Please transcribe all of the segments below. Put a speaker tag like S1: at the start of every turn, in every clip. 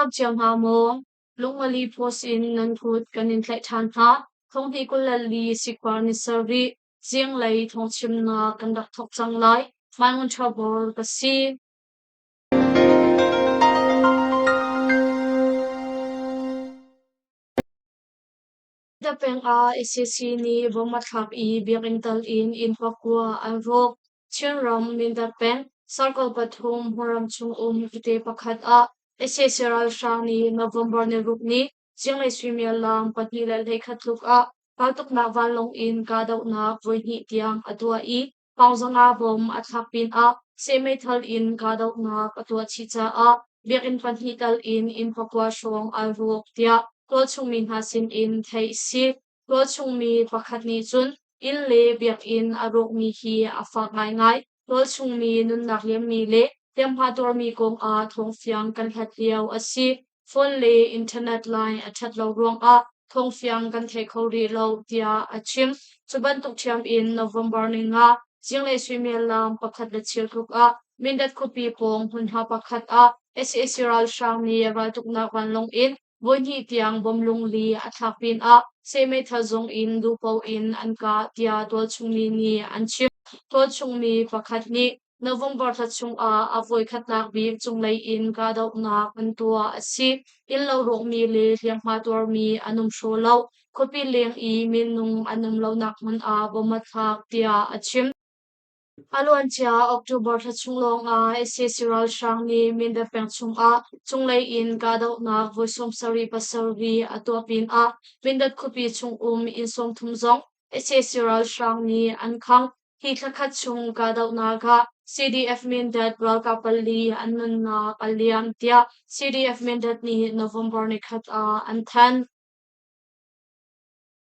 S1: dam cio hna maw? Lungmali post in nan kut kan in tlaih ṭhan hna. Thonghnih 24 sikhuar ni sarih zinglei thawngchimnak kan rak thawk cang lai. Hmai Trouble ka si. Peng ah sac nih bomb a thlak i biakinn tal in inn pakua an rawk. Chinram Mindat peng Circle pathum hmunram chung um kute pakhat ah sac ralhrang nih November niruk ni zinglei suimilam 2:31 tluk ah raltuknak vanlawng in kahdohnak voihnih tiang a tuah i Paungzanga bomb a thlak pinah seh meithal in kahdohnak a tuah chih caah biakinn pahnih tal in inn pakua hrawng ai rawk tiah tualchung mi hna sinin theih a si. Tualchung mi pakhat nih cun inn le biakinn a rawkmi hi a fak ngaingai. Tualchung mi nunnak liammi le hliamhma tuarmi kongah thawngfiang kan hlat lio a si. Phone le internet line a ṭhat lo ruangah thawngfiang kan thei kho rih lo tiah a chim. Cu bantuk ṭhiam in November ni nga zinglei suimilam pakhat le cheu tluk ah Mindat khuapi pawng hmunhma pakhat ah sac ralhrang nih raltuknak vanlawng in voihnih tiang bom lungli a thlak pinah seh meithal zong in duhpoh in an kah tiah tualchungmi nih an chim. Tualchungmi pakhat nih November thla chungah a voikhatnak bik cunglei in kahdohnak an tuah a si. Innlo rawkmi le hliamhma tuarmi an um hraw lo. Khuapi leng i minung an um lonak hmun ah bom a thlak tiah a chim. A luancia October thla chung lawngah sac ralhrang nih Mindat peng chungah cunglei in kahdohnak voi 77 a tuah pinah Mindat khuapi chung um inn 30 zong sac ralhrang nih an khangh. Hi thlakhat chung kahdohnak ah CDF Mindat ralkap pali an nunnak a liam tiah CDF Mindat nih November nikhat ah an thanh.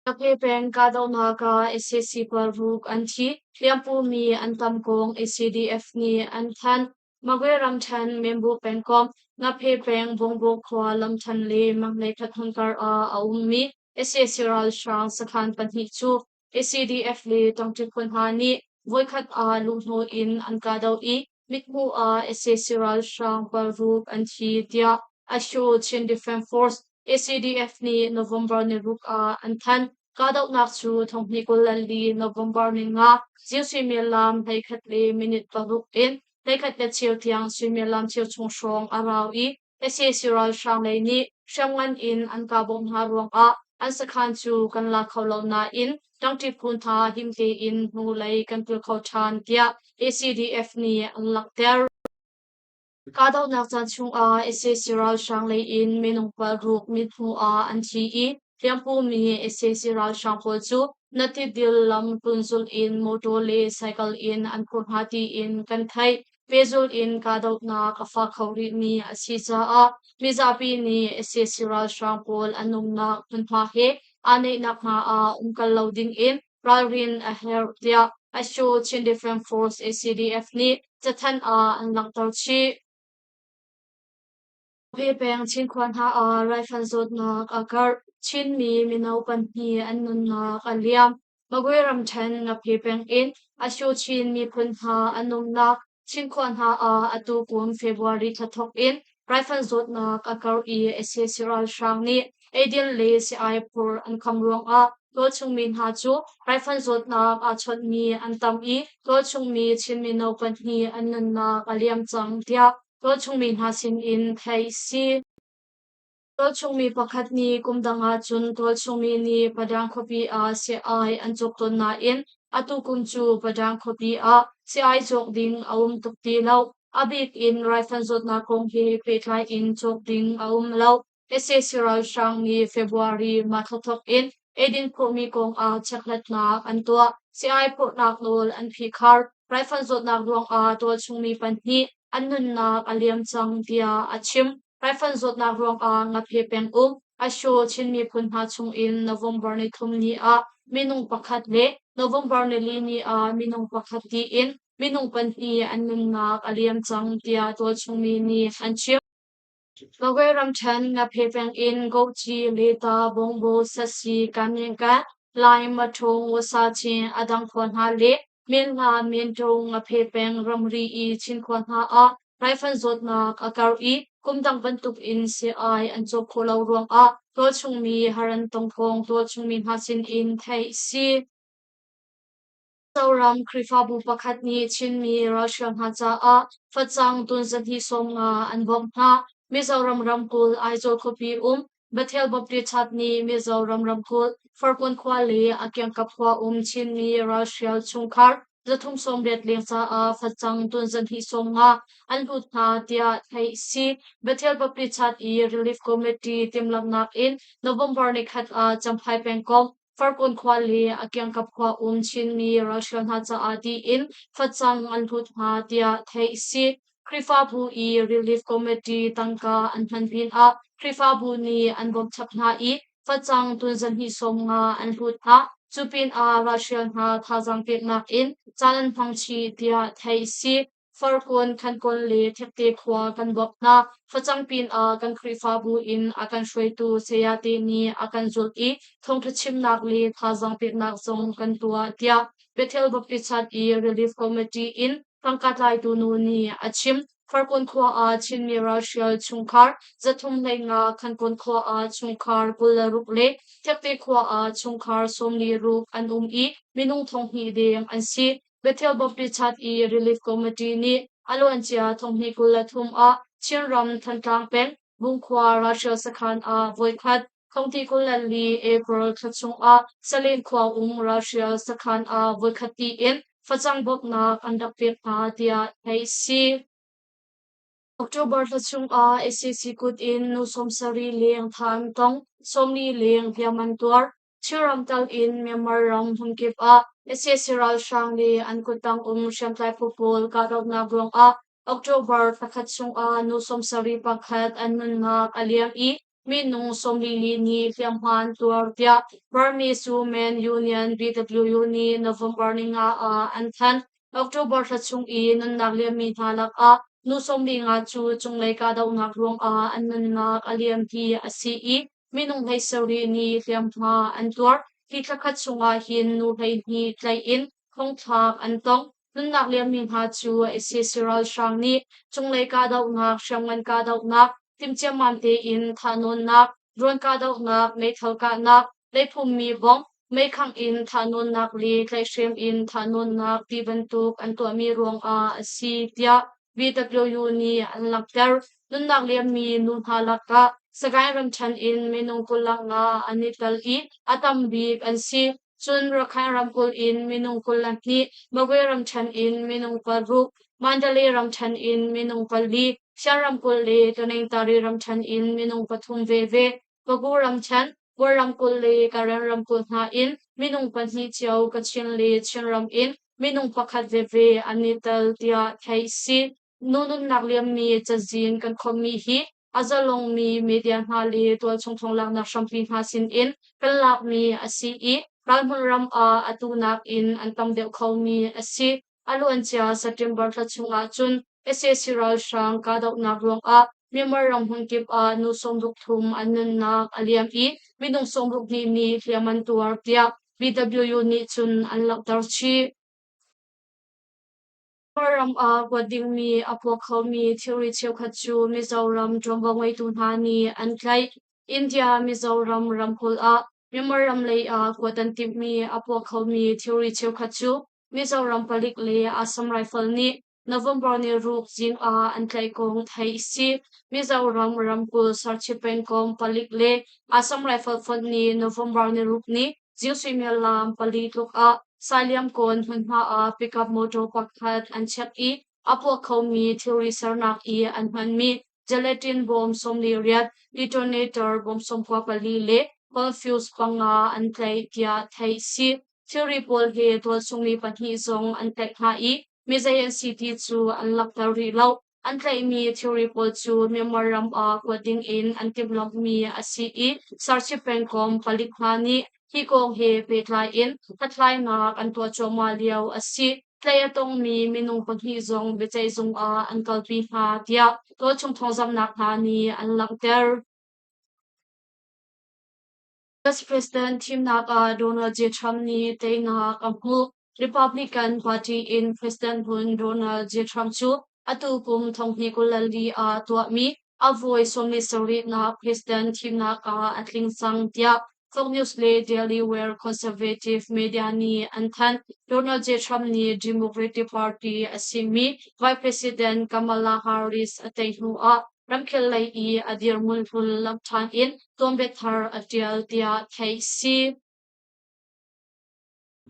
S1: Taphe peng kahdohnak ah sac paruk an thi, hliampumi an tam kong CDF nih an thanh. Magwe ramṭhen Membu pengkomh Ngaphe peng Bawngbaw khua lamṭhen le Manglei khat kar ah a ummi sac ralhrang sakhan pahnih cu ACDF le ṭangṭi phu hna nih voikhat ah luhhnawh in an kahdoh i mithmuh ah sac ralhrang paruk an thi tiah Asho Chin Defense Force ACDF nih November niruk ah an thanh. Kahdohnak cu thonghnih 24 November ni nga zing suimilam 11 le minute paruk in 11 le cheu tiang suimilam cheu chung hrawng a rau i sac ralhrang lei nih hriamngan in an kah bawmh hna ruangah an sakhan cu kan la kho lo nain ṭangṭi phu hna him tein hnulei kan pil kho ṭhan tiah ACDF nih an langhter. Kahdohnak caan chungah sac ralhrang lei in minung paruk mithmuh ah an thi i hliampumi sac ralhrang pawl cu Natidil lam tlunzulh in motor le cycle in an phur hna tiin kan theih. Pehzulh in kahdohnak a fak kho rihmi a si caah mizapi nih sac ralhrang pawl an umnak hmunhma he aa neihnak hna ah umkal lo dingin ralrin a herh tiah Asho Chin Defense Force ACDF nih cathanh ah an langhter chih. Phe peng Cinkhua hna ah raifanh zawtnak a karh. Chinmi mino pahnih an nunnak a liam. Magwe ramṭhen Ngaphe peng in Asho Chin miphun hna an umnak Cinkhua hna ah atu kum February thla thawk in raifanh zawtnak a karh i sac ralhrang nih eidin le sii-ai phur an kham ruangah tualchungmi hna cu raifanh zawtnak aa chawnhmi an tam i tualchungmi Chin mino pahnih an nunnak a liam cang tiah Tualchungmi hna sinin theih a si. Tualchungmi pakhat nih kum dang ahcun tualchungmi nih Padang khuapi ah sii-ai an cawk tawn nain atu kum cu Padang khuapi ah sii-ai cawk ding a um tuk ti lo. A bik in raifanh zawtnak kong he pehtlai in cawk ding a um lo. Sac ralhrang nih February mah thla thawk in eidin phurhmi kong ah chekhlatnak an tuah. Sii-ai phurhnak nawl an phihkhar. Raifanh zawtnak ruangah tualchungmi pahnih an nunnak a liam cang tiah a chim. Raifanh zawtnak ruangah Ngaphe penguk Asho Chin miphun hna chungin November nithum ni ah minung pakhat le November nili ni ah minung pakhat tiin minung pahnih an nunnak a liam cang tiah tualchungmi nih an chim. Magwe ramṭhen Ngaphe peng in Gohci, Leta, Bongbo, Sasi, Kamyingkan, Lai, Maṭhung, Wasachin, a dang khua hna le Minhla, Minṭung, Ngaphe peng ramri i Chin khua hna ah raifanh zawtnak a karh i. kum dang bantuk in sii-ai an cawk khawh lo ruangah tualchungmi har an tong kong tualchungmi hna sin in theih a si. Mizoram Khrihfabu pakhat nih Chinmi ralhrial hna caah facang tun zahnih 50 an bawmh hna. Mizoram ramkulh Aizawl khuapi um Bethel Baptist Church nih Mizoram ramkulh Farkawn khua le a kiangkap khua um Chinmi ralhrial chungkhar 380 leng caah facang tun zahnih 50 an hlut hna tiah theih a si. Bethel Baptist Church i Relief Committee timhlamhnak in November nikhat ah Champhai pengkomh Farkawn khua le a kiangkap khua um Chinmi ralhrial hna caah tiin facang an hlut hna tiah theih a si. Khrihfabu i Relief Committee tangka an hman pinah Khrihfabu nih an bawmh chap hna i facang tun zahnih 50 an hlut hna. Cu pinah ralhrial hna thazaang peknak in caan an hmang chih tiah theih a si. Farkawn, Khankawn le Thekte khua kan bawmh hna. Facang pinah kan Khrihfabu in a kan hruaitu sayate nih a kan zulh i thawngṭha chimnak le thazaang peknak zong kan tuah tiah Bethel Baptist Church i Relief Committee in tangka tlaitu nu nih a chim. Farkawn khua ah Chinmi ralhrial chungkhar 315, Khankawn khua ah chungkhar 26 le Thekte khua ah chungkhar 46 an um i minung 2,000 deng an si. Bethel Baptist Church i Relief Committee nih a luancia 2023 ah Chinram Thantlang peng Bungkhua ralhrial sakhan ah voikhat thongti 24 April thla chungah Salen khua um ralhrial sakhan ah voikhat tiin facang bawmhnak an rak pek hna tiah theih a si. October thla chungah sac kut in nu 70 leng thah an tong, 40 leng hliam an tuar. Chinram tal in Myanmar ram hmunkip ah sac ralhrang le an kuttang um hriamtlai phu pawl kahdohnak ruangah October thlakhat chungah nu 71 an nunnak a liam i minung 44 nih hliamhma an tuar tiah Burmese Women Union BWU nih November 5 ah an thanh. October thla chung i nunnak liammi hna lakah nu 45 cu cunglei kahdohnak ruangah an nunnak a liam hi a si i minung 17 nih hliamhma an tuar. Hi thlakhat chungah hin nu 12 tlaih in thongthlak an tong. Nunnak liammi hna cu sac ralhrang nih cunglei kahdohnak, hriamngan kahdohnak, timhciammam tein thahnawnnak, drone kahdohnak, meithal kahnak, leiphummi bom, meikhangh in thahnawnnak le tlaihhrem in thahnawnnak ti bantuk an tuahmi ruangah a si tiah BWU nih an langhter. Nunnak liammi nu hna lakah Sagaing ramṭhen in minung 25 an i tel i a tam bik an si. Cun Rakhine ramkulh in minung 22, Magwe ramṭhen in minung 6, Mandalay ramṭhen in minung 4, Shan ramkulh le Taningtari ramṭhen in minung 3 veve, Pagu ramṭhen, Kawl ramkulh le Karen ramkulh hna in minung 2 cio, Kachin le Chinram in minung 1 veve an i tel tiah theih a si. Nu nunnak liammi cazin kan khawmhmi hi a zalongmi media hna le tualchung thawng-laknak hrampi hna sinin kan lakmi a si i ralhmun ram ah atu nakin an tam deuh khomi a si. A luancia September thla chung ahcun sac ralhrang kahdohnak ruangah Myanmar ram hmunkip ah nu 63 an nunnak a liam i minung 62 nih hliam an tuar tiah BWU nih cun an langhter chih. Myanmar ram ah kuat dingmi a puak khomi thilri cheukhat cu Mizoram ṭuanvo ngeitu hna nih an tlaih. India Mizoram ramkulh ah Myanmar ram lei ah kuat an timhmi a puak khomi thilri cheukhat cu Mizoram palik le Assam Rifle nih November ni 6 zing ah an tlaih kong theih a si. Mizoram ramkulh Serchhip pengkomh palik le Assam Rifle fonh nih November ni 6 ni zing suimilam 4 tluk ah Sailiamkawn hmunhma ah pickup motor pakhat an check i a puak khomi thilri sernak i an hmanmi gelatin bawm 48, detonator bawm 94 le confuse 5 an tlaih tiah theih a si. Thilri pawl he tualchungmi pahnih zong an tlaih hna i mizei an si ti cu an langhter rih lo. An tlaihmi thilri pawl cu Myanmar ram ah kuat ding in an timhlamhmi a si i Serchhip pengkomh palik hna nih hi kong he pehtlai in hlathlainak an tuah cuahmah lio a si. Tlaih a tongmi minung pahnih zong biaceihzung ah an kalpi hna tiah tualchung thawngzamhnak hna nih an langhter. US President thimnak ah Donald J. Trump nih teinak a hmuh. Republican Party in President hlun Donald J. Trump cu atu kum 2024 ah tuahmi A voi 17nak president thimnak ah a tling cang tiah Fox News le Daily Wire conservative media nih an thanh. Donald J. Trump nih Democratic Party a simi Vice President Kamala Harris a tei hnuah ramkhel lei i a dirhmun hlun lamh ṭhan in tuanbia thar a ṭial tiah theih si.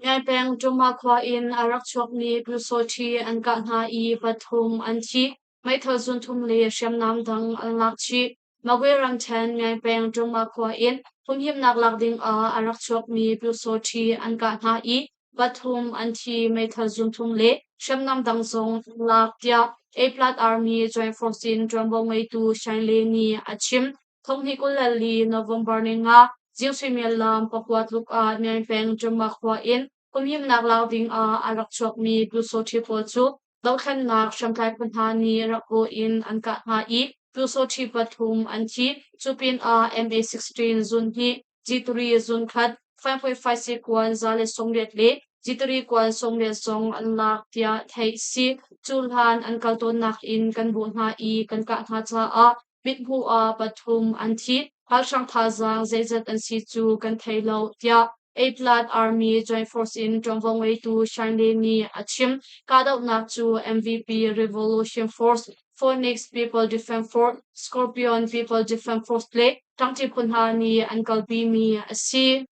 S1: Ngai Ṭuma khua in a rak chuakmi Pyusawṭhi an kah hna i pathum an thi. Meithal zunthum le hriamnam dang an lak chih. Magwe ramṭhen Ngai Ṭuma khua in humhimnak lak ding ah a rak chuakmi Pyusawṭhi an kah hna i pathum an thi. Meithal zunthum le hriamnam dang zong an lak tiah A-Plat Army Joint Force in ṭuanvo ngeitu Shine Le nih a chim. Thonghnih 24 November ni nga zing suimilam 9 tluk ah Myaing peng Ṭumma khua in humhimnak lak ding ah a rak chuakmi Pyusawṭhi pawl cu dohthlennak hriamtlai phu hna nih rak bawh in an kah hna i Pyusawṭhi pathum an thi. Cu pinah MA-16 zun hnih, G3 zun khat, 5.56 kuan 180 le G3 kuan 80 zong an lak tiah theih si. Cu hlan an kal tawnnak in kan bawh hna i kan kah hna caah mithmuh ah pathum an thi. Ralhrang thazaang zeizat an si cu kan thei lo tiah A-Plat Army Joint Force in ṭuanvo ngeitu Shine Le nih a chim. Kahdohnak cu MVP Revolution Force, Phoenix People Defense Force, Scorpion People Defense Force le ṭangṭi phu hna nih an kalpimi a si.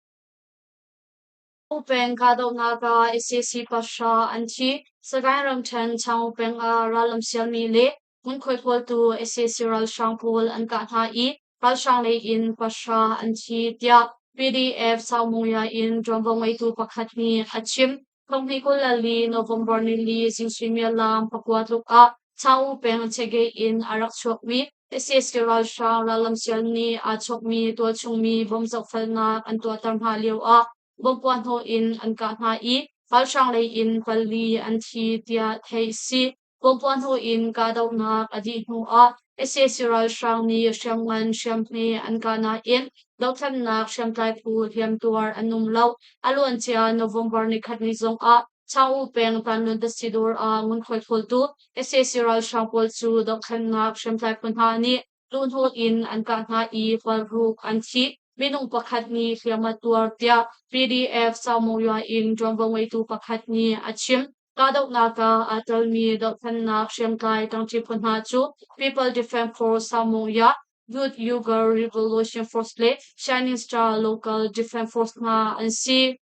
S1: Peng kahdohnak ah sac pahra an thi. Sagaing ramṭhen Chaung peng ah rallam sialmi le ngunkhuai kawltu sac ralhrang pawl an kah hna i ralhrang lei in pahra an thi tiah PDF Saungmungya in ṭuanvo ngeitu pakhat nih a chim. Thonghnih 24 November nili zing suimilam 9 tluk ah Chaung peng Chegei in a rak chuakmi sac ralhrang rallam sial nih aa chawkmi tualchung mi bom zohfelnak an tuahter hna lioah bomb puahhnawh in an kah hna i ralhrang lei in pali an thi tiah theih a si. Bomb puahhnawh in kahdohnak a dih hnuah sac ralhrang nih hriamngan hriamhme an kah nain dothlennak hriamtlai phu hliamtuar an um lo. A luancia November nikhat ni zongah Chaung peng Tanlun Tasidawr ah ngunkhuai khawltu sac ralhrang pawl cu dohthlennak hriamtlai phu hna nih luhhnawh in an kah hna i paruk an thi. Minung pakhat nih hliam a tuar tiah PDF Saungmawya in ṭuanvo ngeitu pakhat nih a chim. Kahdohnak ah aa telmi dohthlennak hriamtlai ṭangṭi phu hna cu People Defense Force Saungmawya, Youth Uyghur Revolution Force le Shining Star Local Defense Force hna an si.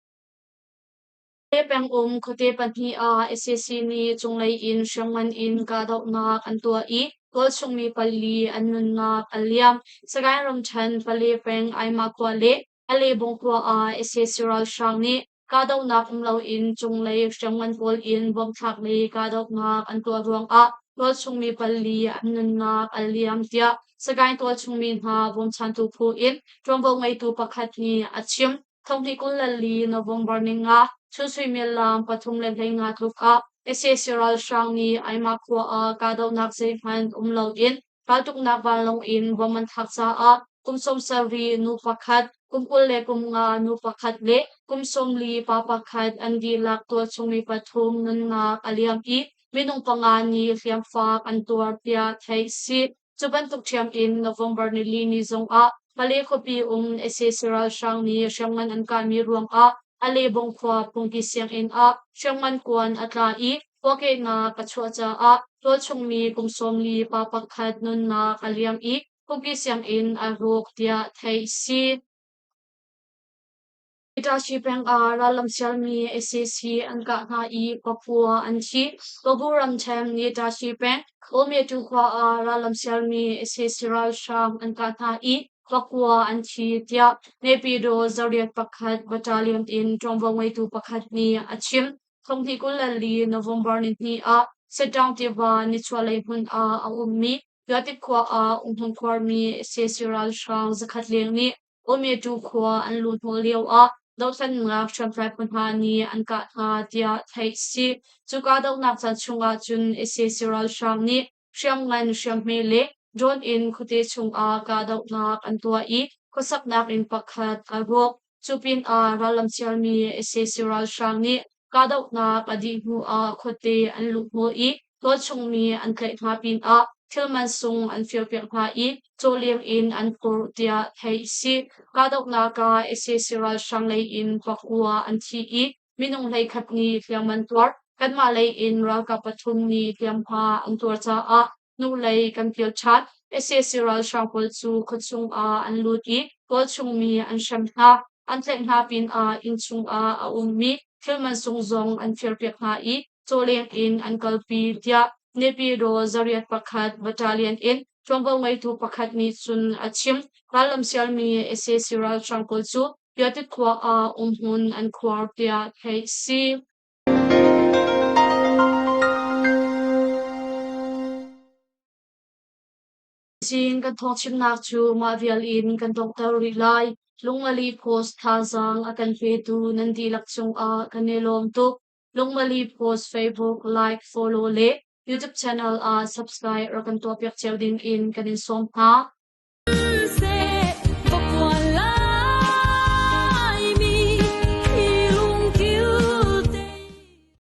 S1: Pengum khuate pahnih ah sac nih cunglei in hriamngan in kahdohnak an tuah i tualchung mi pali an nunnak a liam. Sagaing ramṭhen Pale peng Aima khua le Alebung khua ah sac ralhrang nih kahdohnak um loin cunglei hriamngan pawl in bomb thlak le kahdohnak an tuah ruangah tualchung mi pali an nunnak a liam tiah Sagaing tualchung mi hna bawmchantu phu in ṭuanvo ngeitu pakhat nih a chim. Thonghnih 24 November ninga chun suimilam 3:15 tluk ah sac ralhrang nih Aima khua ah kahdohnak zeihmanh um loin raltuknak vanlawng in bomb an thlak caah kum 70 nu pakhat, kum 25 nu pakhat le kum 40 pa pakhat an dihlak tualchung mi pathum nunnak a liam i minung panga nih hliamfak an tuar tiah theih a si. Cu bantuk ṭhiam in November nili ni zongah Pale khuapi um sac ralhrang nih hriamngan an kahmi ruangah Alebong khua phungki sianginn ah hriamngan kuan a tla i puakehnak a chuah caah tualchung mi kum 40 pa pakhat nunnak a liam i phungki sianginn a rawk tiah theih a si. Itachi peng ah rallam sialmi sac an kah hna i pakua an thi. Pagu ramṭhen Itachi peng Awmyetu khua ah rallam sialmi sac ralhrang an kah hna i pakua an thi tiah Naypyidaw Zariat pakhat Battalion in ṭuanvo ngeitu pakhat nih a chim. Thonghnih 24 November nihnih ah Sitṭaung tiva nichuahlei hmun ah a ummi Yatit khua ah umhmun khuarmi sac ralhrang zakhat leng nih Awmyetu khua an luh hnawh lioah dothlennak hriamtlai phu hna nih an kah hna tiah theih a si. Cu kahdohnak caan chungah cun sac ralhrang nih hriamngan hriamhme le drone in khuate chungah kahdohnak an tuah i khuasaknak inn pakhat a rawk. Cu pinah rallam chialmi sac ralhrang nih kahdohnak a dih hnuah khuate an luh hnawh i tualchung mi an tlaih hna pinah thil mansung an firpiak hna i cawleng in an phurh tiah theih a si. Kahdohnak ah sac ralhrang lei in pakua an thi i minung 11 nih hliam an tuar. Kanmah lei in ralkap pathum nih hliamhma an tuar caah hnulei kan kir ṭhan. Sac ralhrang pawl cu khuachung ah an lut i tualchung mi an hrem hna. An tlaih hna pinah innchung ah a ummi thil mansung zong an firpiak hna i cawleng in an kalpi tiah Naypyidaw zariat pakhat battalion in ṭuanvo ngeitu pakhat nih cun a chim. Rallam sialmi sac ralhrang pawl cu Yatit khua ah umhmun an khuar tiah theih a si. Zing kan thawngchimnak cu mah vial in kan donghter rih lai. Lungmali Post thazaang a kan petu nan dihlak cungah kan i lawm tuk. Lungmali Post Facebook like, follow le YouTube channel ah subscribe rak kan tuahpiak cio ding in kan in sawm hna.